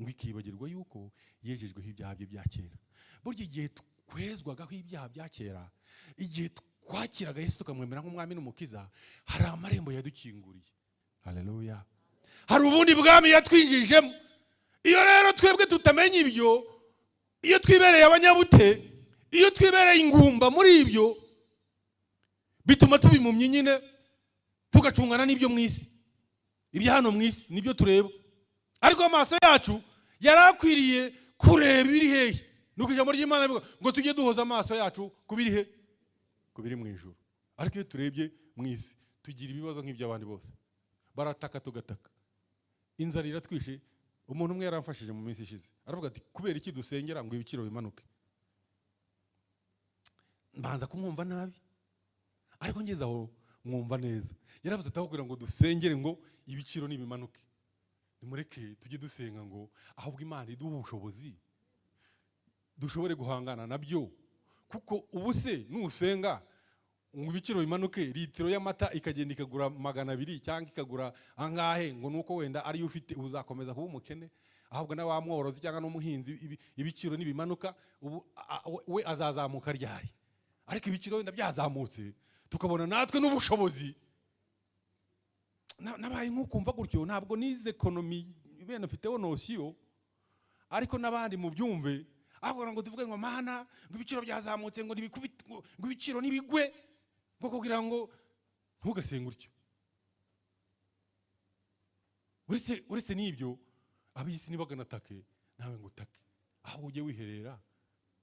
ngo ikibagirwa yuko yejejweho ibyaha bye bya kera. Burya igihe twezwagaho ibyaha bya kera, igihe twakiraga Yesu tukamwemera nk'umwami n'umukiza, hari amarembo yadukinguriye. Haleluya. Hari ubundi bwami yatwinjijemo. Iyo rero twebwe tutamenya ibyo, iyo twibereye abanyabute, iyo twibereye ingumba muri ibyo, bituma tubimumye nyine, tugacungana n'ibyo mu isi. Ibyo hano mu isi nibyo tureba, ariko amaso yacu yarakwiriye kureba ibiri hehe. Nuko ijambo ry'Imana rivuga ngo tujye duhoza amaso yacu ku biri he? Ku biri mu ijuru. Ariko iyo turebye mu isi tugira ibibazo nk'iby'abandi bose, barataka tugataka, inzara iratwishe. Umuntu umwe yaramfashije mu minsi ishize, aravuga ati kubera iki dusengera ngo ibiciro bimanuke? Mbanza kumwumva nabi, ariko ngeze aho mwumva neza. Yaravuze ati kugira ngo dusengere ngo ibiciro nibimanuke, nimureke tujye dusenga ngo ahubwo Imana iduhe ubushobozi dushobore guhangana nabyo. Kuko ubu se nusenga ngo ibiciro bimanuke, litiro y'amata ikagenda ikagura 200 cyangwa ikagura angahe, ngo nuko wenda ariyo ufite uzakomeza kuba umukene, ahubwo na wa mworozi cyangwa n'umuhinzi ibiciro nibimanuka ubu we azazamuka ryari? Ariko ibiciro wenda byazamutse tukabona natwe n'ubushobozi. Nabaye nk'ukumva gutyo, ntabwo nize ekonomi bene mfiteho nosiyo, ariko n'abandi mu byumve, ahubwo ngo tuvuge ngo mana ngo ibiciro byazamutse, ngo nibikubite, ngo ibiciro nibigwe, ngo kugira ngo ntugasenge utyo. Uretse n'ibyo, ab'isi nibaganatake nawe ngo utake, ahubwo ujye wiherera,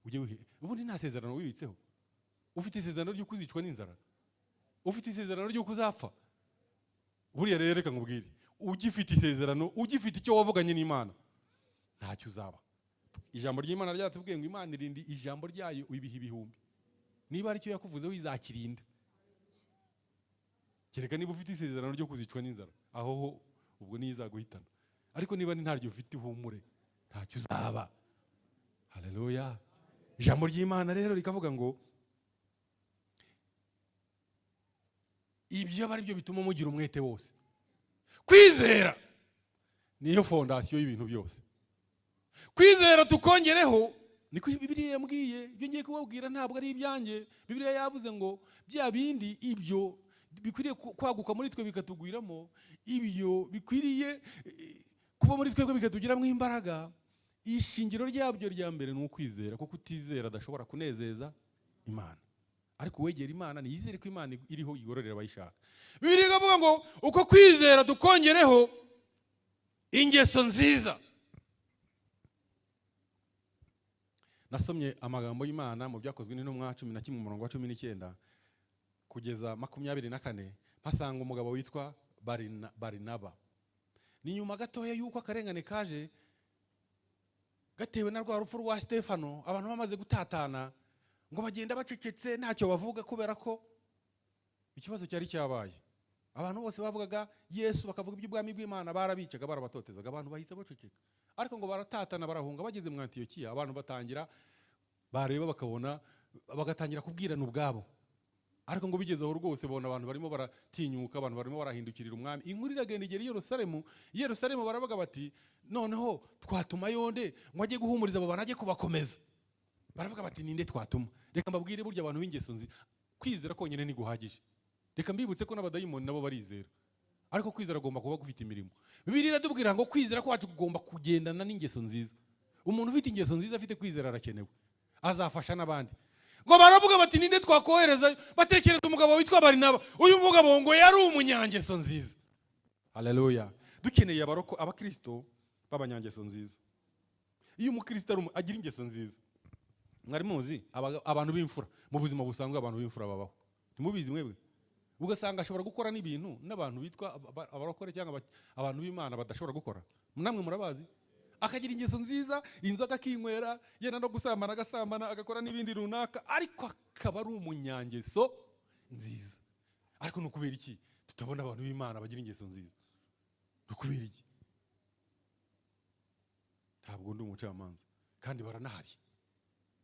ujye wiherera. Ubundi nta sezerano wibitseho. Ufite isezerano ry'uko uzicwa n'inzara, ufite isezerano ry'uko uzapfa. Buriya rero reka nkubwire, ugifite isezerano, ugifite icyo wavuganye n'Imana, ntacyo uzaba. Ijambo ry'Imana ryatubwiye ngo Imana irinda ijambo ryayo ibihe ibihumbi. Niba ari cyo yakuvuzeho izakirinda, kereka niba ufite isezerano ryo kuzicwa n'inzara, aho ho ubwo niyo izaguhitana. Ariko niba ntaryo ufite, ihumure, ntacyo uzaba. Haleluya. Ijambo ry'Imana rero rikavuga ngo ibyo aba ari byo bituma mugira umwete wose. Kwizera niyo fondasiyo y'ibintu byose. Kwizera tukongereho, niko Bibiliya yambwiye. Ibyo ngiye kubabwira ntabwo ari ibyanjye. Bibiliya yavuze ngo bya bindi ibyo bikwiriye kwaguka muri twe bikatugwiramo, ibyo bikwiriye kuba muri twebwe bikatugiramo imbaraga. Ishingiro ryabyo rya mbere ni ukwizera, kuko utizera adashobora kunezeza Imana. Ariko uwegera Imana niyizere ko Imana iriho igororera abayishaka. Bibiliya ikavuga ngo uko kwizera tukongereho ingeso nziza. Nasomye amagambo y'Imana mu Byakozwe n'Intumwa 11 umurongo wa 19 kugeza 24, mpasanga umugabo witwa Barinaba. Ni nyuma gatoya yuko akarengane kaje gatewe na rwa rupfu rwa Stefano, abantu bamaze gutatana ngo bagenda bacecetse ntacyo bavuga, kubera ko ikibazo cyari cyabaye. Abantu bose bavugaga Yesu, bakavuga iby'ubwami bw'Imana, barabicaga, barabatotezaga, abantu bahita baceceka. Ariko ngo baratatana, barahunga, bageze mu Antiyokiya abantu batangira bareba bakabona, bagatangira kubwirana ubwabo. Ariko ngo bigeze aho rwose babona abantu barimo baratinyuka, abantu barimo barahindukirira umwami. Inkuru iragenda igera i Yerusalemu. I Yerusalemu baravuga bati noneho twatuma yonde ngo ajye guhumuriza abo bantu, ajye kubakomeza. Baravuga bati ninde twatuma? Reka mbabwire, burya abantu b'ingeso nziza, kwizera konyine ntiguhagije. Reka mbibutse ko n'abadayimoni nabo barizera, ariko kwizera agomba kuba gufite imirimo. Bibiliya iratubwira ngo kwizera kwacu kugomba kugendana n'ingeso nziza. Umuntu ufite ingeso nziza afite kwizera arakenewe, azafasha n'abandi. Ngo baravuga bati ninde twakohereza? Batekereza umugabo witwa Barinaba. Uyu mugabo ngo yari umunyangeso nziza. Haleluya. Dukeneye abakristo b'abanyangeso nziza. Iyo umukristo agira ingeso nziza, mwari muzi abantu b'imfura mu buzima busanzwe, abantu b'imfura babaho, ntimubizi mwebwe? Ugasanga ashobora gukora n'ibintu n'abantu bitwa abarokore cyangwa abantu b'Imana badashobora gukora. Namwe murabazi. Akagira ingeso nziza, inzoga akinywera, yenda no gusambana agasambana, agakora n'ibindi runaka, ariko akaba ari umunyangeso nziza. Ariko ni ukubera iki tutabona abantu b'Imana bagira ingeso nziza? Ni ukubera iki? Ntabwo ndi umucamanza, kandi baranahari,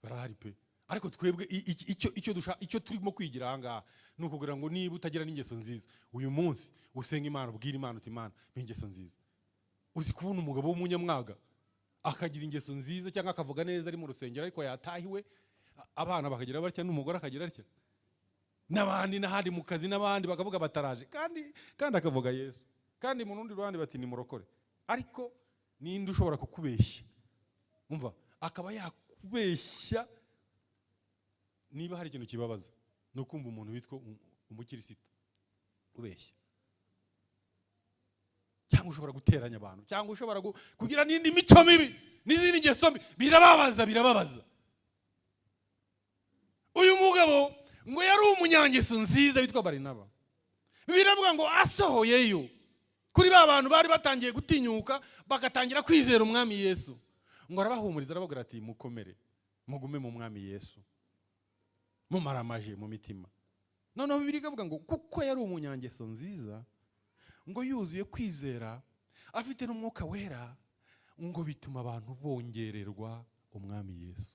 barahari pe. Ariko twebwe icyo turimo kwigira aha ngaha ni ukugira ngo niba utagira n'ingeso nziza uyu munsi usenga Imana, ubwira Imana uti Imana mpa ingeso nziza. Uzi kubona umugabo w'umunyamwaga akagira ingeso nziza cyangwa akavuga neza ari mu rusengero, ariko yatahiwe abana bakagira batya n'umugore akagira atya, n'abandi n'ahandi mu kazi n'abandi bakavuga bataraje, kandi akavuga Yesu, kandi mu rundi ruhande bati ni murokore. Ariko ninde ushobora kukubeshya? Umva, akaba yakubeshya. Niba hari ikintu kibabaza ni ukumva umuntu witwa umukirisito ubeshya, cyangwa ushobora guteranya abantu, cyangwa ushobora kugira n'indi mico mibi n'izindi ngeso mbi. Birababaza, birababaza. Uyu mugabo ngo yari umunyangeso nziza witwa Barinaba. Biravuga ngo asohoyeyo kuri ba bantu bari batangiye gutinyuka bagatangira kwizera umwami Yesu, ngo arabahumuriza, arababwira ati mukomere, mugume mu mwami Yesu, mumaramaje mu mitima. Noneho Bibiliya ikavuga ngo kuko yari umunyangeso nziza, ngo yuzuye kwizera, afite n'umwuka wera, ngo bituma abantu bongererwa umwami Yesu.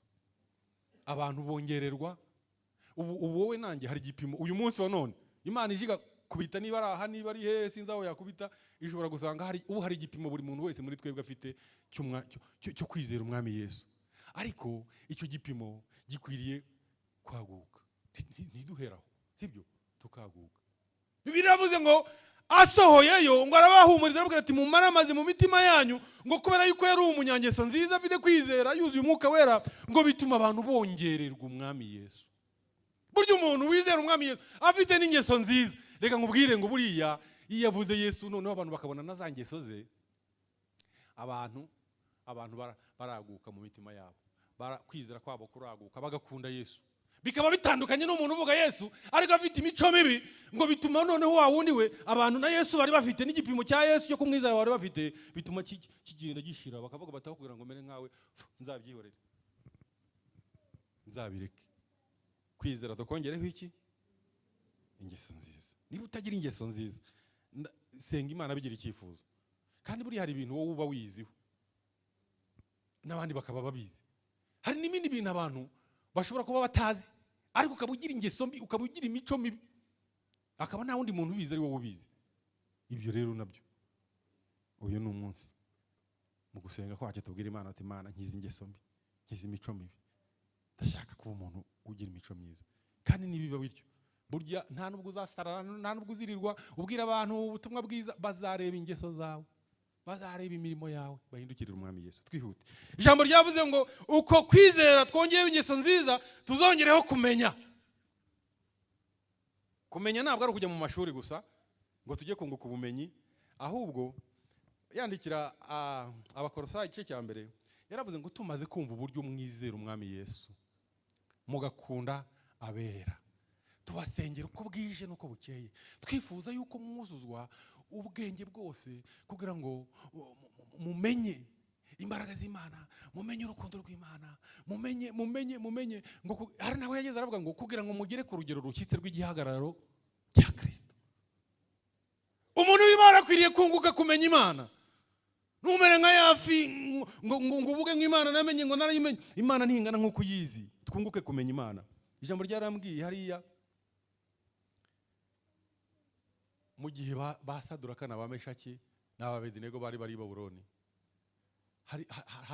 Abantu bongererwa. Ubu wowe nanjye hari igipimo uyu munsi wa none Imana ijiga kubita, niba ari aha niba ari hehe sinzi aho yakubita, ishobora gusanga hari ubu hari igipimo buri muntu wese muri twebwe afite cyo kwizera umwami Yesu. Ariko icyo gipimo gikwiriye kwaguka, ntiduheraho, sibyo? Tukaguka. Bibiliya iravuze ngo asohoyeyo ngo arabahumuriza, arababwira ati mumaramaze mu mitima yanyu, ngo kubera yuko yari umunyangeso nziza afite kwizera yuzuye umwuka wera, ngo bituma abantu bongererwa umwami Yesu. Burya umuntu wizera umwami Yesu afite n'ingeso nziza, reka nkubwire ngo buriya iyo yavuze Yesu noneho abantu bakabona na za ngeso ze. Abantu baraguka mu mitima yabo, kwizera kwabo kuraguka, bagakunda Yesu, bikaba bitandukanye n'umuntu uvuga Yesu ariko afite imico mibi. Ngo bituma noneho wa wundi we abantu na Yesu bari bafite n'igipimo cya Yesu cyo kumwizera bari bafite, bituma kigenda gishira, bakavuga bataho kugira ngo mere nkawe nzabyihorere, nzabireke. Kwizera tukongereho iki? Ingeso nziza. Niba utagira ingeso nziza, senga Imana, bigira icyifuzo. Kandi buriya hari ibintu wowe uba wiyiziho n'abandi bakaba babizi, hari n'ibindi bintu abantu bashobora kuba batazi, ariko ukaba ugira ingeso mbi, ukaba ugira imico mibi, akaba nta wundi muntu ubizi ari wowe ubizi. Ibyo rero nabyo, uyu ni umunsi mu gusenga kwacu tubwira Imana ati: "Imana, nkiza ingeso mbi, nkiza imico mibi, ndashaka kuba umuntu ugira imico myiza." Kandi nibiba bityo, burya nta nubwo uzasarara, nta nubwo uzirirwa ubwira abantu ubutumwa bwiza, bazareba ingeso zawe, bazareba imirimo yawe, bahindukirire Umwami Yesu. Twihute. Ijambo ryavuze ngo uko kwizera twongeyeho ingeso nziza, tuzongereho kumenya. Kumenya ntabwo ari ukujya mu mashuri gusa ngo tujye kunguka ubumenyi. Ahubwo yandikira Abakorosayi igice cya mbere, yaravuze ngo: "Tumaze kumva uburyo mwizera Umwami Yesu, mugakunda abera, tubasengera uko bwije n'uko bukeye, twifuza yuko mwuzuzwa ubwenge bwose, kugira ngo mumenye imbaraga z'Imana, mumenye urukundo rw'Imana, mumenye, mumenye, mumenye." Ngo hari naho yageze aravuga ngo kugira ngo mugere ku rugero rushyitse rw'igihagararo cya Kirisito. Umuntu w'Imana akwiriye kunguka kumenya Imana. Numere nka yafi ngo uvuge ngo Imana namenye, ngo narayimenye. Imana ntingana nk'uko uyizi. Twunguke kumenya Imana. Ijambo ryarambwiye hariya mu gihe ba Saduraka na ba Meshaki n'Ababedenego bari i Babuloni, hari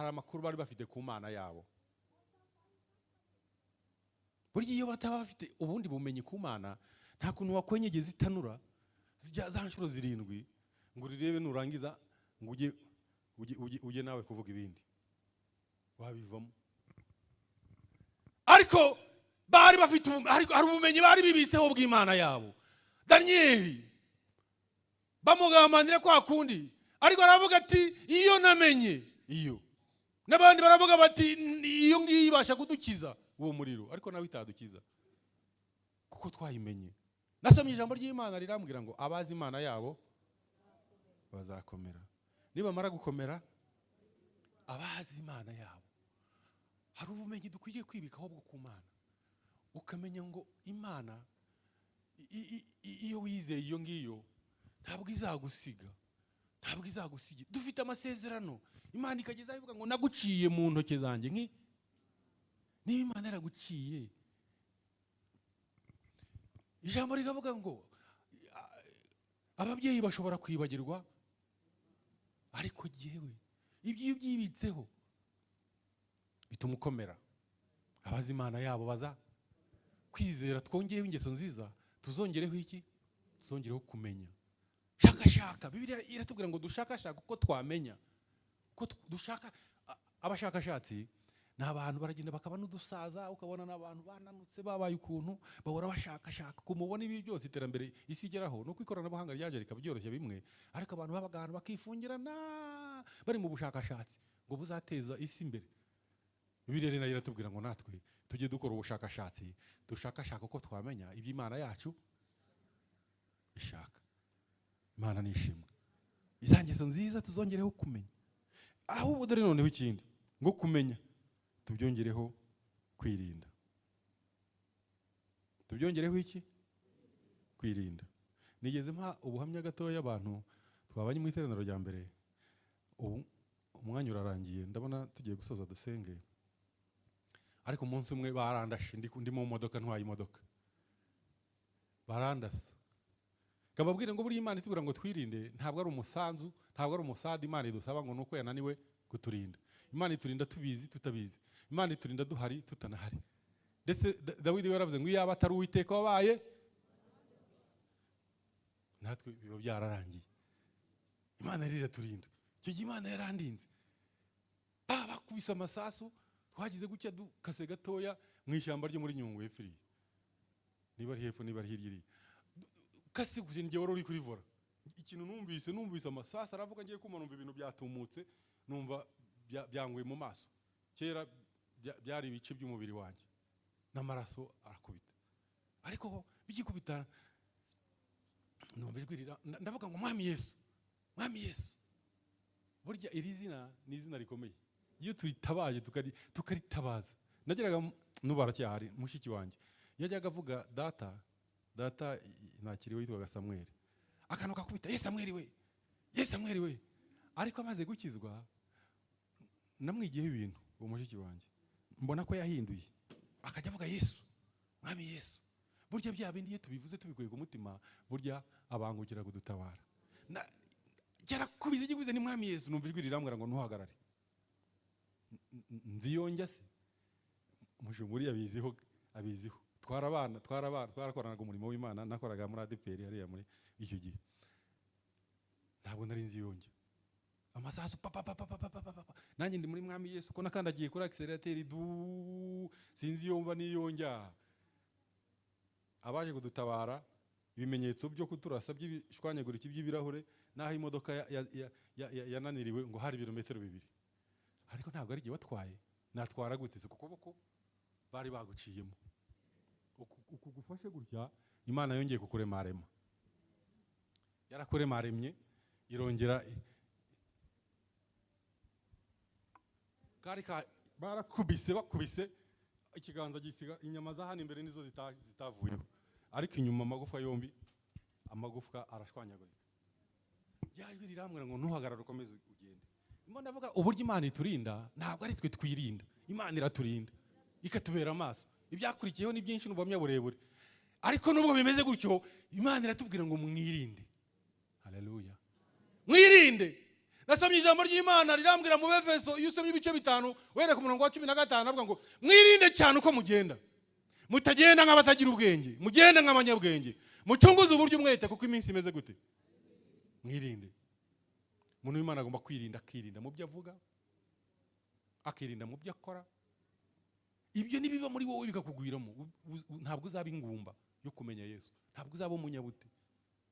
amakuru bari bafite ku Mana yabo. Burya iyo bataba bafite ubundi bumenyi ku Mana, nta kuntu wakwenyegeza itanura zijya za nshuro zirindwi ngo urirebe, nurangiza ngo ujye nawe kuvuga ibindi, wabivamo. Ariko bari bafite ariko hari ubumenyi bari bibitseho bw'Imana yabo. Daniyeli bamugambanira kwa kundi, ariko aravuga ati: "Iyo namenye iyo." N'abandi baravuga bati: "Iyo ngiyo ibasha kudukiza uwo muriro," ariko nawe itadukiza kuko twayimenye. Nasomye ijambo ry'Imana rirambwira ngo abazi Imana yabo bazakomera, nibamara gukomera. Abazi Imana yabo, hari ubumenyi dukwiye kwibikaho bwo ku Mana, ukamenya ngo Imana iyo wizeye iyo ngiyo ntabwo izagusiga, ntabwo izagusiga. Dufite amasezerano. Imana ikageza ivuga ngo: "Naguciye mu ntoki zanjye." Nki niba Imana yaraguciye, ijambo rikavuga ngo ababyeyi bashobora kwibagirwa, ariko jyewe. Ibyo iyo ubyibitseho bituma ukomera. Abazi Imana yabo baza kwizera twongeyeho ingeso nziza, tuzongereho iki? Tuzongereho kumenya. Shakashaka. Bibiliya iratubwira ngo dushakashaka uko twamenya uko dushaka. Abashakashatsi ni abantu baragenda bakaba n'udusaza, ukabona n'abantu bananutse, babaye ukuntu, bahora bashakashaka. Kumubona ibi byose, iterambere isi igeraho, nuko ikoranabuhanga ryaje rikaba byoroshye bimwe, ariko abantu babaga ahantu bakifungirana bari mu bushakashatsi ngo buzateza isi imbere. Bibiliya rero nayo iratubwira ngo natwe tujye dukora ubushakashatsi, dushakashaka uko twamenya ibyo Imana yacu ishaka. Imana nishimwe. Iza ngeso nziza tuzongereho kumenya. Ahubwo dore noneho ikindi, ngo kumenya tubyongereho kwirinda. Tubyongereho iki? Kwirinda. Nigeze mpa ubuhamya gatoya abantu twabanye mu iteraniro rya mbere. Ubu umwanya urarangiye, ndabona tugiye gusoza dusenge. Ariko umunsi umwe barandashe, ndi mu modoka, ntwaye imodoka, barandasa. Kababwire ngo buriya Imana itubwira ngo twirinde, ntabwo ari umusanzu, ntabwo ari umusada Imana idusaba ngo nuko yananiwe kuturinda. Imana iturinda tubizi, tutabizi. Imana iturinda duhari, tutanahari. Ndetse Dawidi we yaravuze ngo iyaba atari Uwiteka wabaye natwe, biba byararangiye. Imana rero iraturinda. Icyo gihe Imana yarandinze. Bakubise amasasu, twagize gutya dukase gatoya mu ishyamba ryo muri Nyungwe hepfo iriya, niba ari hepfo, niba ari hirya iriya, kase gusa njye wari uri kuri volant. Ikintu numvise amasasu aravuga, ngiye kumva numva ibintu byatumutse. Numva byanguye mu maso. Kera byari ibice by'umubiri wanjye n'amaraso arakubita, ariko bigikubita numva ijwi ndavuga ngo: "Mwami Yesu, Mwami Yesu." Burya iri zina ni izina rikomeye iyo turitabaje, tukaritabaza. Nageraga n'ubu aracyahari mushiki wanjye, yajyaga avuga data, data ntakiriwe, yitwaga Samweli. Akantu kakubita: "Ye Samweli we, ye Samweli we." Ariko amaze gukizwa namwigiyeho ibintu uwo mushiki wanjye, mbona ko yahinduye, akajya avuga: "Yesu, Mwami Yesu." Burya bya bindi iyo tubivuze tubikuye ku mutima, burya abangukira kudutabara. Cyarakubise, gikubise ni "Mwami Yesu", numva ijwi rirambwira ngo: "Ntuhagarare." Nziyonjya se umushumuri abiziho, abiziho. Twarabana, twarabana, twarakoranaga umurimo w'Imana. Nakoraga muri ADEPR hariya muri icyo gihe. Ntabwo nari nziyonjya. Amasasu pa pa pa pa pa pa pa pa pa, nanjye ndi muri "Mwami Yesu", ko nakandagiye kuri accélérateur du, sinzi iyo mva niyonjya. Abaje kudutabara, ibimenyetso byo kuturasa by'ibishwanyagurika by'ibirahure, n'aho imodoka yananiriwe ngo hari ibirometero 2, ariko ntabwo ari igihe watwaye. Natwara gute se ku kuboko bari baguciyemo? Uku gufashe gutya, Imana yongeye kukuremarema, yarakuremaremye irongera kari ka barakubise, bakubise ikiganza gisiga inyama za hano imbere nizo zitavuyeho, ariko inyuma amagufwa yombi, amagufwa arashwanyagurika. Ryajwi rirambwira ngo: "Ntuhagarare, ukomeze ugende." Imana, ndavuga uburyo Imana iturinda, ntabwo ari twe twirinda, Imana iraturinda ikatubera amaso. Ibyakurikiyeho ni byinshi n'ubuhamya burebure, ariko nubwo bimeze gutyo, Imana iratubwira ngo: "Mwirinde." Haleluya, mwirinde. Nasomye ijambo ry'Imana rirambwira mu Befeso, iyo usomye ibice 5 uhereye ku murongo wa 15, avuga ngo: "Mwirinde cyane uko mugenda, mutagenda nk'abatagira ubwenge, mugende nk'abanyabwenge, mucunguze uburyo umwete, kuko iminsi imeze gute." Mwirinde. Umuntu w'Imana agomba kwirinda, akirinda mu byo avuga, akirinda mu byo akora. Ibyo nibiba muri wowe bikakugwiramo, ntabwo uzaba ingumba yo kumenya Yesu, ntabwo uzaba umunyabute.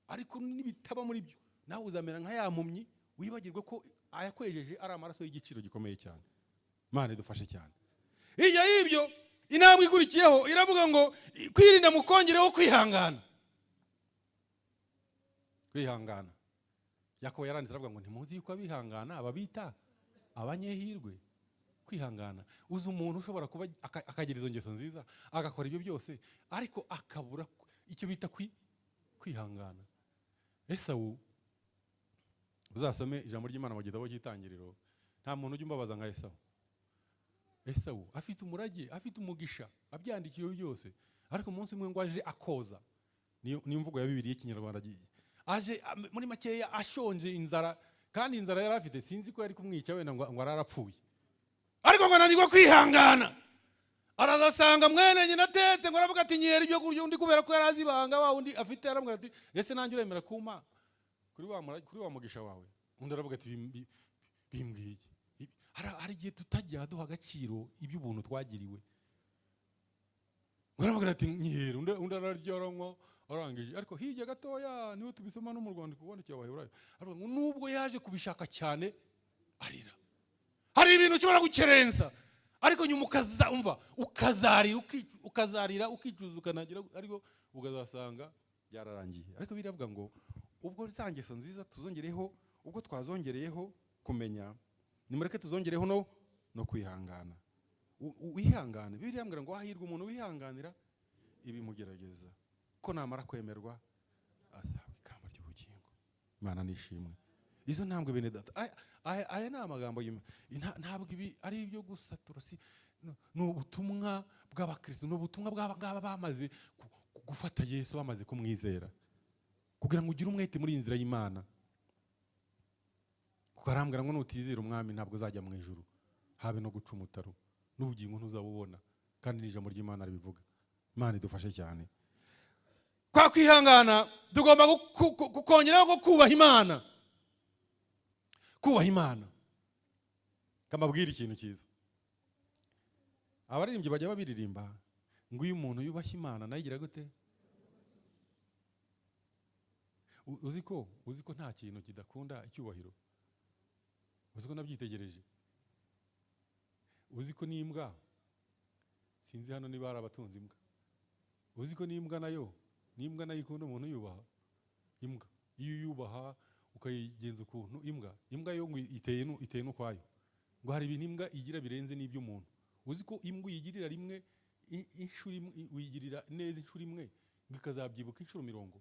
Ariko nibitaba muri byo, nawe uzamera nka ya mpumyi, wibagirwe ko ayakwejeje ari amaraso y'igiciro gikomeye cyane. Imana idufashe cyane. Hirya y'ibyo, intambwe ikurikiyeho iravuga ngo kwirinda mukongereho kwihangana. Kwihangana, Yakobo yaranditse aravuga ngo: "Ntimuzi yuko abihangana ababita abanyehirwe?" Kwihangana, uzi umuntu ushobora kuba akagira izo ngeso nziza, agakora ibyo byose, ariko akabura icyo bita kwihangana? Esawu, uzasome ijambo ry'Imana mu gitabo cy'Itangiriro, nta muntu ujya umbabaza nka Esawu. Esawu afite umurage, afite umugisha, abyandikiwe byose, ariko umunsi umwe ngo aje akoza, niyo mvugo ya Bibiliya y'Ikinyarwanda, aje muri makeya ashonje inzara, kandi inzara yari afite sinzi ko yari kumwica wenda ngo ararapfuye, ariko ngo ananirwa kwihangana. Arazasanga mwene nyina atetse, ngo aravuga ati: "Nyihera ibyo kurya." Undi, kubera ko yari azi ibanga wa wundi afite, aramubwira ati: "Ese nanjye uremera kumpa kuri wa mugisha wawe?" Undi aravuga ati: "Bimbwiye iki?" Hari igihe tutajya duha agaciro iby'ubuntu twagiriwe. Ngo aravuga ati: "Nyihera." Undi ararya, aranywa, arangije, ariko hirya gatoya niho tubisoma no mu rwandiko rwandikiwe Abaheburayo, aravuga ngo nubwo yaje kubishaka cyane arira. Hari ibintu ushobora gukerensa, ariko nyuma ukaza umva ukazarira, ukazarira, ukicuza, ukanagira, ariko ukazasanga byararangiye. Ariko biravuga ngo ubwo za ngeso nziza tuzongereho, ubwo twazongereyeho kumenya, nimureke tuzongereho no kwihangana. Wihangane. Bibiliya irambwira ngo hahirwa umuntu wihanganira ibimugerageza, ko namara kwemerwa azahabwa ikamba ry'ubugingo. Imana nishimwe. Izo ntambwe, bene data, aya ni amagambo y'Imana. Ntabwo ibi ari ibyo gusatura, si ni ubutumwa bw'abakristo, ni ubutumwa bw'aba ngaba bamaze gufata Yesu, bamaze kumwizera, kugira ngo ugire umwete muri iyi nzira y'Imana, kuko arambwira ngo nutizera Umwami ntabwo uzajya mu ijuru, habe no guca umutaru, n'ubugingo ntuzabubona, kandi n'ijambo ry'Imana ribivuga. Imana idufashe cyane. Kwa kwihangana tugomba kongeraho ko kubaha Imana. Kubaha Imana, kamabwira ikintu cyiza abaririmbyi bajya babiririmba ngo: "Iyo umuntu yubashye Imana nayo igira gute?" Uzi ko nta kintu kidakunda icyubahiro? Uzi ko nabyitegereje, uzi ko n'imbwa, sinzi hano niba hari abatunze imbwa, uzi ko n'imbwa nayo, n'imbwa nayo ikunda umuntu uyubaha. Imbwa iyo uyubaha ukayigenza ukuntu, imbwa yo ngo iteye n'ukwayo, ngo hari ibintu imbwa igira birenze n'iby'umuntu. Uzi ko imbwa uyigirira rimwe inshuro imwe, uyigirira neza inshuro imwe, ngo ikazabyibuka inshuro 40.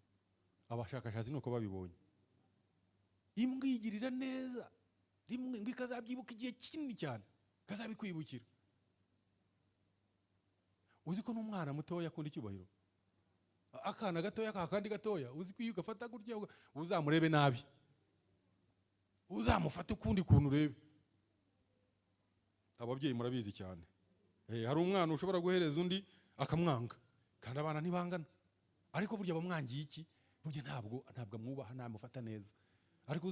Abashakashatsi nuko babibonye. Imbwa uyigirira neza rimwe, ngo ikazabyibuka igihe kinini cyane, ikazabikwibukira. Uzi ko n'umwana mutoya akunda icyubahiro, akana gatoya kakandi gatoya, uzi ko iyo ugafata gutya uzamurebe nabi, uzamufate ukundi kuntu urebe. Ababyeyi murabizi cyane. Hari umwana ushobora guhereza undi akamwanga, kandi abana ntibangana, ariko burya bamwangiye iki? Burya ntabwo amwubaha, ntamufata neza. Ariko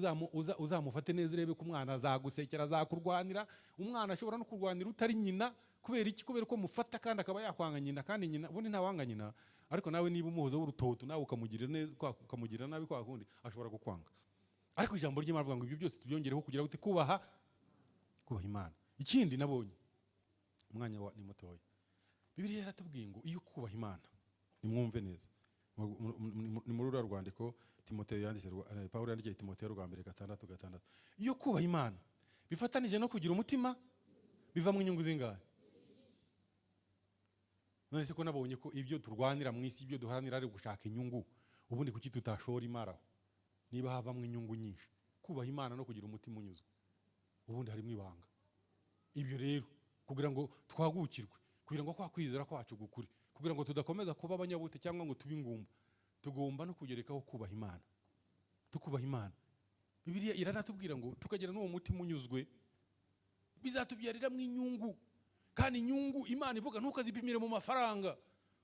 uzamufate neza urebe ko umwana azagusekera, azakurwanira. Umwana ashobora no kurwanira utari nyina. Kubera iki? Kubera ko mufata kandi akaba yakwanga nyina, kandi nyina ubundi ntawanga nyina, ariko nawe niba umuhoza w'urutoto nawe ukamugirira neza, ukamugirira nabi kwa kundi, ashobora kukwanga. Ariko ijambo ry'Imana rivuga ngo ibyo byose tubyongereho kugira ngo kubaha Imana. Ikindi nabonye umwanya ni mutoya, Bibiliya yaratubwiye ngo iyo kubaha Imana, nimwumve neza, ni muri ruriya rwandiko Timoteyo yanditse, Pawulo yandikiye Timoteyo rwa mbere 6:6. Iyo kubaha Imana bifatanije no kugira umutima, bivamo inyungu zingahe? None se ko nabonye ko ibyo turwanira mu isi, ibyo duharanira ari gushaka inyungu, ubundi kuki tutashora imari aho niba havamo inyungu nyinshi? Kubaha Imana no kugira umutima unyuzwe, ubundi harimo ibanga. Ibyo rero kugira ngo twagukirwe, kugira ngo kwa kwizera kwacu gukure, kugira ngo tudakomeza kuba abanyabute cyangwa ngo tube ingumba, tugomba no kugerekaho kubaha Imana. Tukubaha Imana, Bibiliya iranatubwira ngo tukagira n'uwo mutima unyuzwe, bizatubyariramo inyungu. Kandi inyungu Imana ivuga ntukazipimire mu mafaranga,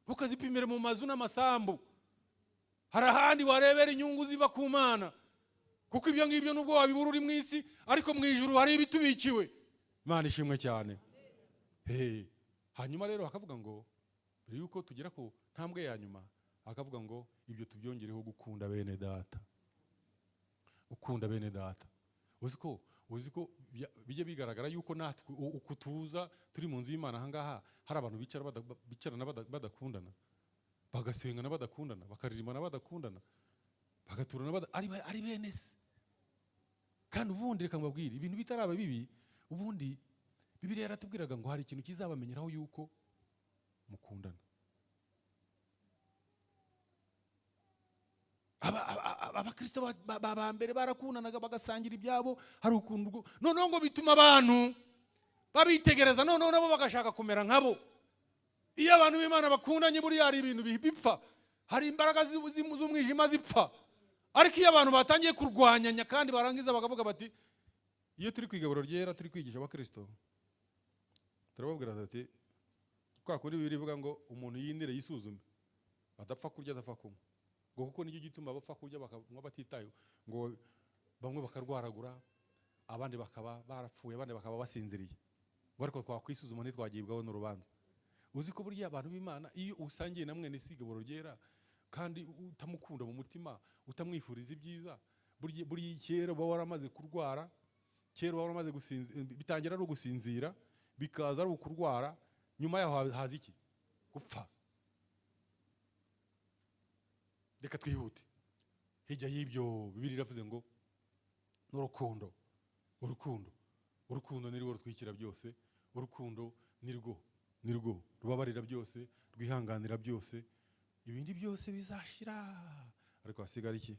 ntukazipimire mu mazu n'amasambu. Hari ahandi warebera inyungu ziva ku Mana, kuko ibyo ngibyo nubwo wabibura uri mu isi, ariko mu ijuru hari ibitubikiwe. Imana ishimwe cyane. Hanyuma rero hakavuga ngo mbere yuko tugera ku ntambwe ya nyuma, hakavuga ngo ibyo tubyongereho gukunda bene data. Gukunda bene data. Uzi ko bijya bigaragara yuko natwe uko tuza turi mu nzu y'Imana ahangaha, hari abantu bicarana badakundana, bagasengana badakundana, bakaririmbana badakundana, bagaturana ari bene se. Kandi ubundi reka mbabwire, ibintu bitaraba bibi, ubundi Bibiliya yaratubwiraga ngo hari ikintu kizabamenyeraho yuko mukundana. Abakristo ba mbere barakundanaga, bagasangira ibyabo, hari ukuntu noneho ngo bituma abantu babitegereza, noneho nabo bagashaka kumera nkabo. Iyo abantu b'Imana bakundanye, buriya hari ibintu bipfa, hari imbaraga z'umwijima zipfa. Ariko iyo abantu batangiye kurwanyanya kandi barangiza bakavuga bati, iyo turi kwigaburo ryera turi kwigisha abakristo, turababwira ati kwa kuri Bibiliya ivuga ngo umuntu yinire yisuzume, adapfa kurya adapfa kunywa, ngo kuko nicyo gituma bapfa kurya bakanywa batitaye, ngo bamwe bakarwaragura, abandi bakaba barapfuye, abandi bakaba basinziriye, ngo ariko twakwisuzuma ntitwagibwaho n'urubanza. Uzi ko burya abantu b'Imana iyo usangiye na mwene si igaburo ryera kandi utamukunda mu mutima, utamwifuriza ibyiza, burya kera uba waramaze kurwara, kera uba waramaze gusinzira, bitangira ari ugusinzira, bikaza ari ukurwara, nyuma yaho haza iki? Gupfa. Reka twihute. Hirya y'ibyo Bibiliya iravuze ngo n'urukundo, urukundo, urukundo ni rwo rutwikira byose, urukundo ni rwo rubabarira byose, rwihanganira byose, ibindi byose bizashira, ariko hasigara iki?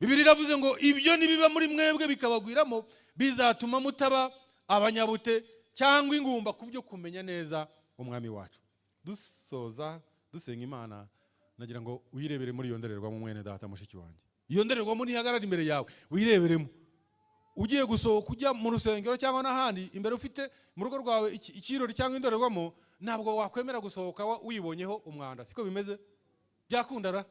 Bibiliya iravuze ngo ibyo nibiba muri mwebwe bikabagwiramo, bizatuma mutaba abanyabute cyangwa ingumba ku byo kumenya neza umwami wacu. Dusoza dusenga Imana, nagira ngo uyirebere muri iyo ndorerwamo, mwene data mushiki wanjye. Iyo ndorerwamo nihagarara imbere yawe, uyireberemo. Ugiye gusohoka ujya mu rusengero cyangwa n'ahandi, imbere ufite mu rugo rwawe ikirori cyangwa indorerwamo, ntabwo wakwemera gusohoka uyibonyeho umwanda. Siko bimeze? Byakundara?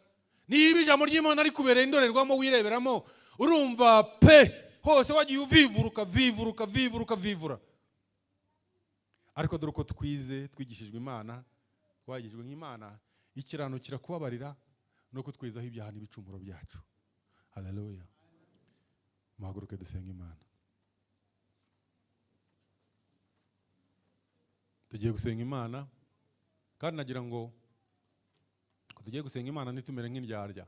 Niba ijambo ry'Imana rikubereye indorerwamo wireberamo, urumva pe hose wagiye uvivuruka vivuruka vivuruka vivura. Ariko dore uko twize, twigishijwe Imana, twagijwe nk'Imana, ikiranukira kubabarira no kutwezaho ibyaha n'ibicumuro byacu. Haleluya. Muhaguruke dusenga Imana. Tugiye gusenga Imana, kandi nagira ngo ko tugiye gusenga Imana ntitumere nk'indyarya.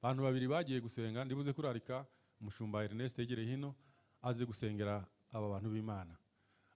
Abantu babiri bagiye gusenga, ndibuze kurarika umushumba Ernest yegereye hino aze gusengera aba bantu b'Imana.